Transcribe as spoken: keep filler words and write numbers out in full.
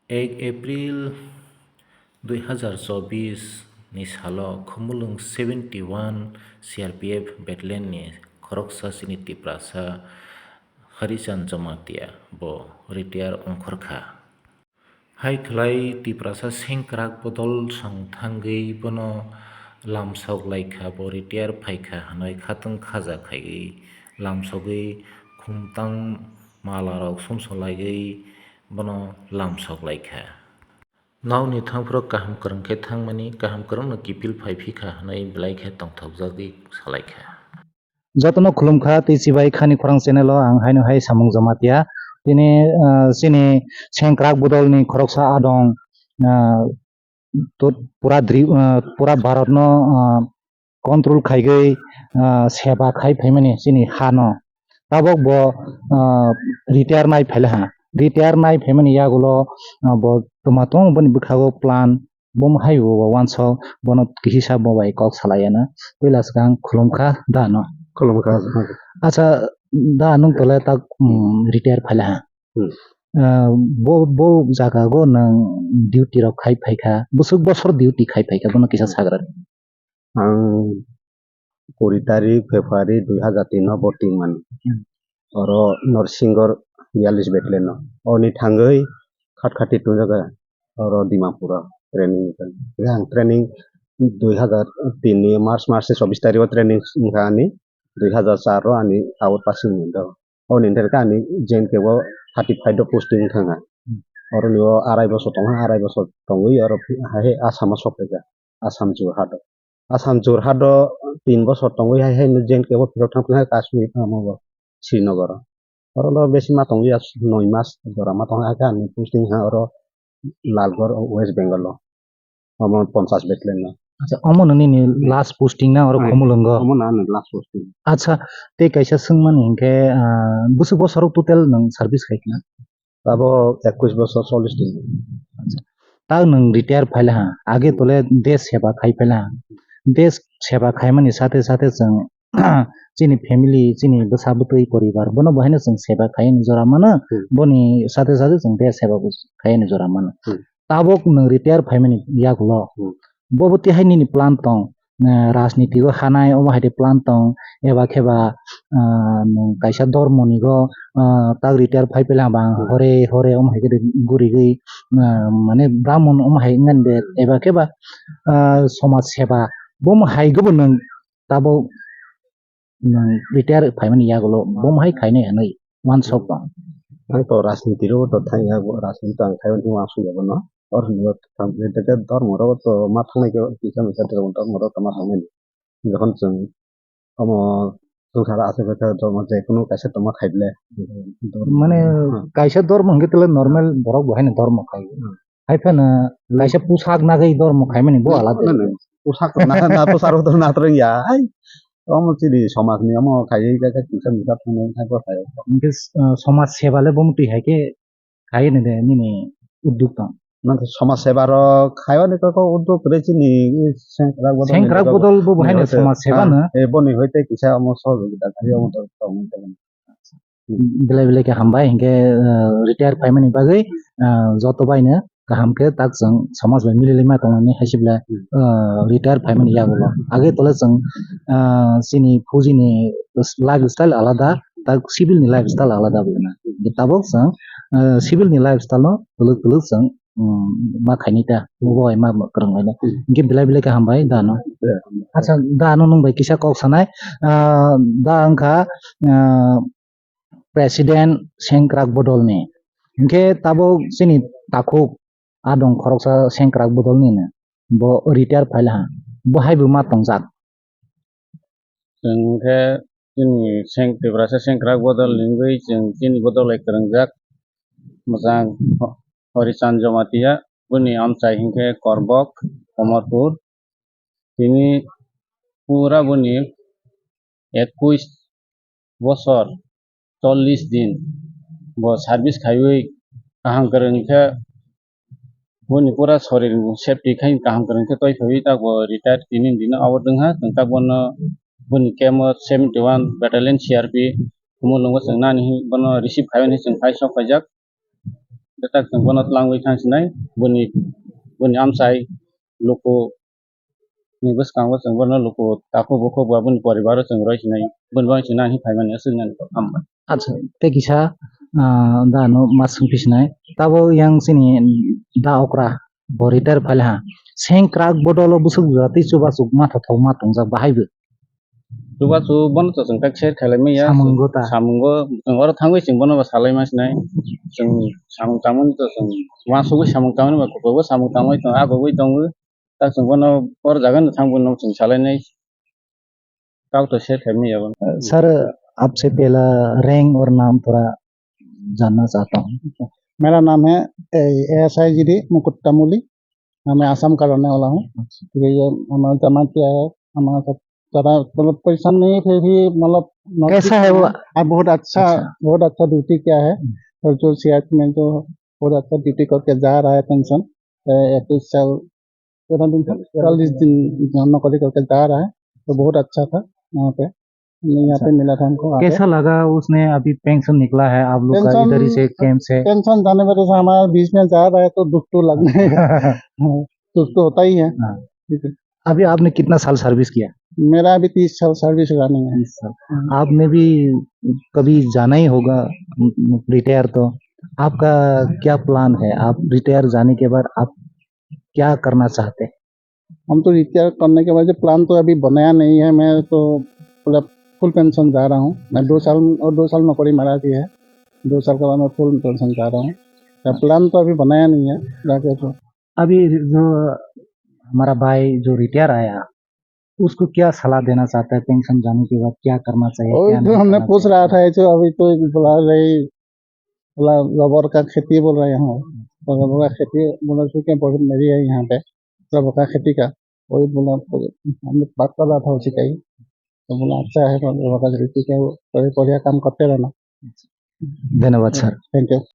Ek April dui hazar chobis ni salo Khumulwng seventy one C R P F battalion ni khoroksa chini Tiprasa Harichand Jamatia bo retire ongkhorkha. Hai khlai Tiprasa sengkrak bodol song thangwi bono lamsok laikha, bo retire phaikha hwnwi khatwng khaja khaiwi lamsogwi khumtang malarok sumsolaiwi bono lamsok laikha. Nokni thangphuru kaham kwrwng khe thangmani, kaham kwrwngno kiphil phai phikha hwnwi belai khe tongthokjagwi salaikha. Jotono khulumkha tei chibai khani khorang channel o ang haino hai samung Jamatia. Tini, ah, chini sengkrak bodolni khoroksa adong, ah, to-, pura dri-, ah, pura Bharat no, ah, control khaigwi, ah, seba khai phaimani chini ha no. Tabok bo, ah, retire nai phailaha. Retire nai phaimani yagulo, ah, bo twma tongo boni bwkhago plan. Bo hai bo wansok bono kisa bo bai kok salai ano. Puila swkang khulumkha da no. Khulumkha. Acha da nung tole tak, mm, retire phaila ha. Hmm. Ah, bo, bo jaga go nang duty rok khai phaikha. Bwswk bosor duty khai phaikha bono kisa sagra. Ang kuri tarik February dui hazar tin no voting man. Hmm. Oro Norsinggor biyallis battalion no. Oni thangwi khat khati tun jaga oro Dimapur o training. Ang training dui hazar tin ni March, March ni chobis tarik o training wngkha ani, dui hazar char o ani out passing wngkha. Oni hwnkhe ani J N K o thirty five o posting wngkha. Hmm. Oro ni o arai bosor tongo, arai bosor tongwi oro hai Assam o sok phaikha. Assam Jorhat o. Assam Jorhat o tin bosor tongwi hai hai J N K o phirok thang phai Kashmir tamo bo Srinagar o. Oro no besi ma tongwi ya noi mas jora ma tongwi hakhe ani posting ha oro Lalgarh o West Bengal o. Omo ponchas battalion no. Acha, omo no nini last posting na oro Khumulwngo? Omo no ani last posting. Acha, tei kaisa swngmani hinkhe, ah, bwswk bosor total nwng service khai khna? Abo ekwis bosor chollish din. Acha. Ta nwng retire phaila ha, age tole desh seba khai phaila ha. Desh seba khaimani sathe sathe chwng chini family, chini bwsa bwtwi poribar, bono bo haino chwng seba khaiyani jora mano, hmm, boni sathe sathe chwng desh seba bo khaiyani jora mano. Hmm. Tabok nwng retire phaimani yagulo, hmm, bobo tihai nini plan tong, eh, rajniti o hanai omo hai de plan tong, eba khe ba, ah, nwng kaisa dormo ni go, ah, tak retire phai pela bang, hmm, hore hore omo hai khe de gurigwi, ah, mane Brahmon omo hai wngmani de, hmm, eba khe ba, ah, somaj seba bomo hai go bo nwng tabok nwng retire phaimani yagulo bomo hai khainai hwnwi uansuk tong. Ang to rajniti ro to thangya, bo rajniti ang khaiwi uansuk ya bono. Or hwnwi thang, dormo ro to ma thangnai khe kisa misa dormo ro to ma thangnai. Jokhon chwng omo swngcharo aswk khe dormo je kunu kaisa tongma khai ble. Dormo. Mane, hmm, kaisa dormo hwnkhe tele normal borok bo haino dormo khai. Hmm. Hai phano kaisa pusak nagwi dormo khaimani bo alada. Mane, pusak na, na pusak rok to na torong ya. Ai, omo chini somaj ni omo khai khe kisa misa thangwi khai bo khai. Hwnkhe, ah, somaj seba le bo mtwi hai khe khai ni de nini udduk tong. Nang somaj seba rok khai ani kok udduk re chini sengkrak bodol. Sengkrak ni bodol bo bo hai ni hoite, somaj seba ah, no. Eh, boni hoite kisa omo sohojogita khai omo to tong. Belai belai khe hambai, hinkhe, ah, retire phaimani bagwi, ah, joto bai no kaham khe tak chwng somaj bai mililima tongnani hai se belai, ah, retire phaimani yagulo. Age tole chwng, ah, chini phuji ni lifestyle alada, tak civil ni lifestyle alada bo na. Tabok chwng, ah, civil ni lifestyle no twlwk twlwk chwng, um, ma khaini ta, bo bai ma kwrwng lai na. Hmm. Hinkhe belai belai khe hambai da no. Yeah. Acha, da no nwng bai kisa kok sanai, ah, da wngkha, ah, President sengkrak bodolni. Hinkhe tabok chini takhuk adong khoroksa sengkrak bodolnino. Bo retire phaila ha. Bo haibo ma tongjak. Chwng khe chini seng-, Tiprasa sengkrak bodolni wngwi chwng chini bodol hai kwrwngjak. Mwchang Ho-, Horichand Jamatia, boni amchai hinkhe Korbok, Komorpur. Tini pura boni ekwis bosor chollish din bo service khaiwi kaham kwrwng khe boni pura sorir safety khai kaham kwrwng khe toi phaiwi tak bo retire tini dino abo wngha chwng tak bono boni camp o seventy one battalion C R P Khumulwngo chwng nani bono receive khaiwi chwng phai sok khaijak. Bwsak chwng bono twlangwi thang sinai, boni, boni amchai luku ni bwskango chwng bono luku takhuk bukhuk ba boni poribaro chwng roi sinai, boni bagwi chwng nang phaimani aswk nani kok hambai. Acha, tei kisa, ah, da no ma swngphi sinai. Tabo yang chini da okra bo retire phaile ha. Seng krak bodolo bwswk jora tei chubachu ma thothok ma tongjak bahai bo. Chubachu bono to chwng tak share khailai manya. Samungo ta. Samungo chwng oro thangwi chwng bono bo salai ma sinai. Chwng samung tangmani to chwng uansugwi samung tangmani ba kukugo samung tangwi tongo, agogwi tongo. Tak chwng bono or jaga no thang bono chwng salainai. Kau to share khaimani abo. Sir, आपसे पहला रैंक और नाम थोड़ा जानना चाहता हूँ। मेरा नाम है, ए, एएसआई जीडी मुकुट तमुली। मैं आसाम का रहने वाला हूँ। तो ये हमारा जमा किया है, हमारा सब ज़्यादा मतलब परेशान नहीं है, फिर भी मतलब नज़दीक कैसा है में वो? है। और बहुत अच्छा, अच्छा। बहुत अच्छा ड्यूटी किया है। हम्म। और जो सीआरपी में जो बहुत अच्छा ड्यूटी करके जा रहा है पेंशन, ए, इकतीस साल, चौदह दिन, चालीस दिन नौकरी करके जा रहा है, तो बहुत अच्छा था यहाँ पे। यहाँ पे अच्छा। मिला था हमको आके। कैसा लगा उसने, अभी पेंशन निकला है आप लोग का पेंशन, इधर ही से कैंप से? पेंशन जाने में जैसे हमारा बीच में जा रहा है तो दुख तो लगने का। हाँ, दुख तो होता ही है। हाँ। ठीक है। अभी आपने कितना साल सर्विस किया? मेरा अभी तीस साल सर्विस रनिंग है। तीस साल। हाँ। आपने भी कभी जाना ही होगा रिटायर, तो आपका क्या प्लान है? आप रिटायर जाने के बाद आप क्या करना चाहते हैं? हम तो रिटायर करने के बाद जो प्लान तो अभी बनाया नहीं है, मैं तो मतलब फुल पेंशन जा रहा हूँ। मैं दो साल और दो साल नौकरी मारा भी है, दो साल के बाद मैं फुल पेंशन जा रहा हूँ। तो प्लान तो अभी बनाया नहीं है जाके तो। अभी जो हमारा भाई जो रिटायर आया, उसको क्या सलाह देना चाहता है? पेंशन जाने के बाद क्या करना चाहिए, वही क्या तो नहीं हमने करना पूछ चाहिए? रहा था, ऐसे अभी तो बोला रही, बोला रबर का खेती बोल रहे हैं, तो रबर का खेती बोला कि क्या बहुत मेरी है यहाँ पे रबर का खेती का, वही बोला। हमने बात कर रहा था उसी का ही, तो बोला अच्छा है, रबर का खेती का, बढ़िया काम करते रहना। धन्यवाद सर। Thank you.